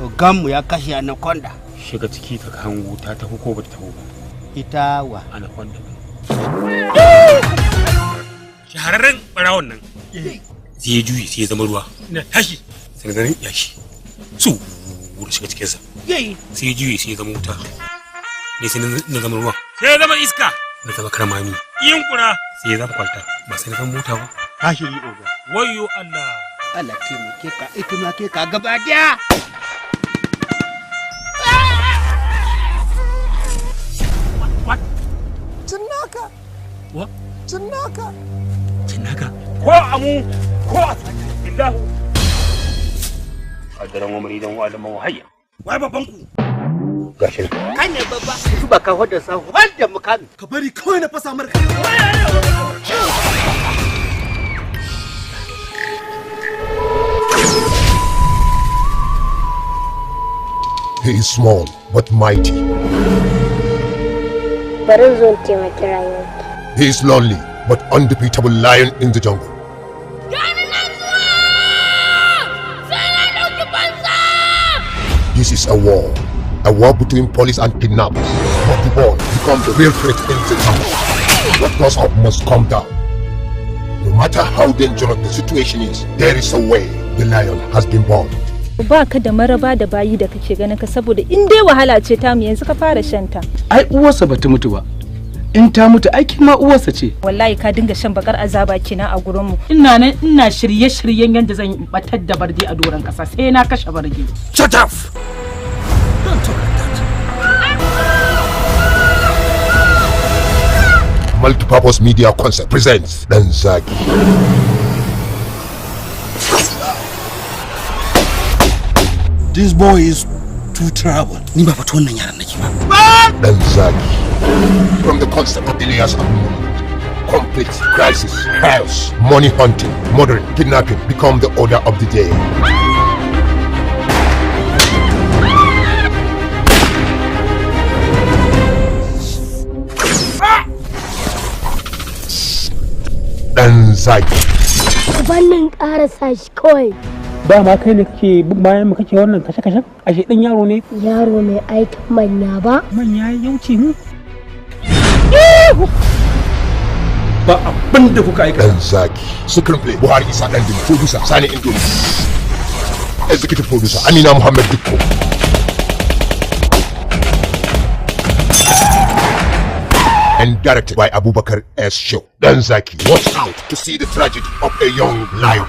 Oganmu ya kashe anaconda. Shiga ciki ka hango ta tafi ko bata tafi ba. Ita wa? Anaconda. Shahararren barawon nan. Sai ya juyi sai ya zama ruwa. Ina tashi sai na ganin yashi. Su wuri shiga cikinsa. Sai ya juyi sai ya zama wuta. Ne sai na zama ruwa. Sai ya zama iska. Na zama karmami. Yunkura sai ya zama kwalta. Ba sai na zama mota ba. Tashi yi oga. Wayyo Allah. Allah taimake ka, ita ma ke ka gaba daya. What? Cinnaka. What? Cinnaka. Cinnaka. Ko amu ko a billahu. Adaran umri dan wa alaman hayya. Wai babban ku. Gashi. Kai ne babba. Su ba ka hoda sa wanda mukami. Ka bari kawai na fasa marka. He is small but mighty. Bari zo in taimaki rayuwarki. He is lonely but undefeatable lion in the jungle. This is a war between police and kidnappers. But the boy becomes the real threat in the jungle. What goes up must come down. No matter how dangerous the situation is, there is a way. The lion has been born. Ba ka da maraba da bayi da kake ganin ka saboda in dai wahala ce ta mu yanzu ka fara shanta. Ai uwarsa bata mutu ba. In ta mutu ai ma uwarsa ce. Wallahi ka dinga shan bakar azaba kina a gurin mu. Ina nan ina shirye-shiryen yadda zan yi batar da barde a doron kasa sai na kashe barde. Shut up! Don't talk like that. Multipurpose Media Concept presents Danzaki. This boy is too trouble. Ni ba fata wannan yaran nake ba. Danzaki. From the concept of Elias Abdul, complete crisis, chaos, money hunting, murdering, kidnapping become the order of the day. Danzaki. Wannan ƙarasa shi kawai. Dama kai ne kake bin bayan mu kake wannan kashe-kashen? Ashe dan yaro ne? Yaro mai aikin manya ba? Manya ya wuce mu. Ba abin da kuka aikata. Danzaki. Screenplay Buhari Isa Dandini. Producer Sani Indomi. Executive producer Amina Muhammad Dikko. And directed by Abubakar S. Show. Danzaki. Watch out to see the tragedy of a young lion.